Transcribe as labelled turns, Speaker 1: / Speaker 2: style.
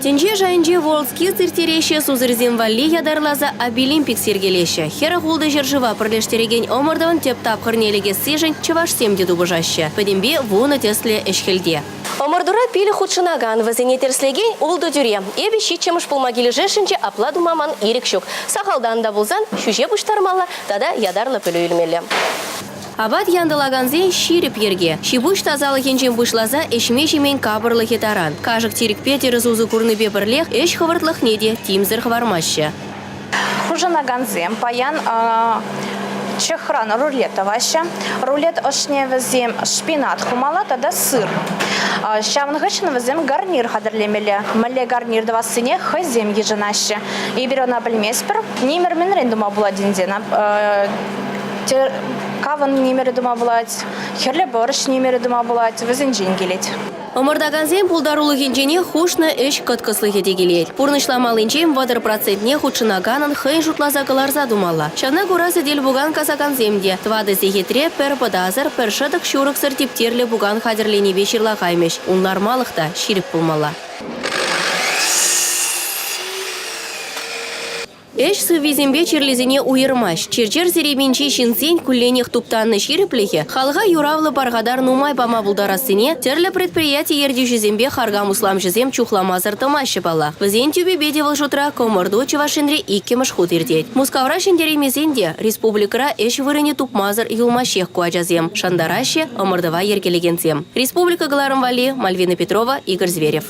Speaker 1: Тӗнче шайӗнче WorldSkills ирттереҫҫӗ, сусӑрсем валли ятарласа Абилимпикс йӗркелеҫҫӗ. 46 ҫӗршыва пӗрлештерекен ӑмӑртӑвӑн тӗп тапхӑрне лекессишӗн чӑвашсем те тупӑшаҫҫӗ. Пӗтӗмпе вунӑ тӗслӗ ӗҫ-хӗлте. Ӑмӑртура пилӗк хутшӑнакан, вӗсене тӗрӗслекен ултӑ тӳре. Эпӗ ҫиччӗмӗш пулма килӗшесшӗнччӗ, апла тума ман ирӗк ҫук. Сахалтан та пулсан ҫӳҫе пуҫтармалла тата ятарлӑ пӗлӳ илмелле. Апат янтӑлакансен ҫирӗп йӗрке. Ҫи-пуҫ тасалӑхӗнчен пуҫласа ӗҫме-ҫимен капӑрлӑхӗ таран. Кашӑк-тирӗкпе тӗрӗс усӑ курнипе пӗрлех ӗҫ хӑвӑртлӑхне те тимсӗр хӑвармаҫҫӗ.
Speaker 2: Хушӑнакансем паян чӑхран рулет тӑваҫҫӗ. Рулет ӑшне вӗсем шпинат хумалла тата сыр. Ҫавӑн хыҫҫӑн вӗсем гарнир хатӗрлемелле. Мӗнле гарнир тӑвассине хӑйсем йышӑнаҫҫӗ. Эпир ӑна пӗлместпӗр. Нимӗр мӗнрен тума пулать ӗнтӗ? Кавӑн нимӗрӗ тума пулать, хӗрлӗ пӑрӑҫ нимӗрӗ тума пулать, вӗсенчен килет.
Speaker 1: Ӑмӑртакансен пултарулӑхӗнченех хушнӑ ӗҫ кӑткӑслӑхӗ те килет. Пурнӑҫламаллинчен 30 процентне хутшӑнаканӑн хӑйӗн шутласа кӑларса тумалла. Ҫавна кура сӗтел-пукан касакансем те тӑватӑ сехетре пӗр пӑтасӑр, пӗр шӑтӑк-ҫурӑксӑр типтерлӗ пукан хатӗрленипе ҫырлахаймӗҫ. Ун лармалӑх та ҫирӗп пулмалла. Ӗҫ сыввисемпе чирлисене уйӑрмасть. Чир-чӗр серепинчи ҫынсен кулленех туптаннӑ ҫирӗплӗхӗ халӑха юравлӑ пархатар нумай пама пултарассине тӗрлӗ предприяти ертӳҫисемпе харкам усламҫӑсем чухламасӑр тӑмаҫҫӗ паллах. Вӗсен тӳпипе те вӑл шутра кӑмӑрту Чӑваш Енре иккӗмӗш хут иртет. Мускавра ҫӗнтереймесен те республикӑра ӗҫ вырӑнӗ тупмасӑр юлмаҫҫех ку ачасем, шантараҫҫӗ ӑмӑртӑва йӗркелекенсем. Республика кӑларӑм валли Мальвина Петрова, Игорь Зверев.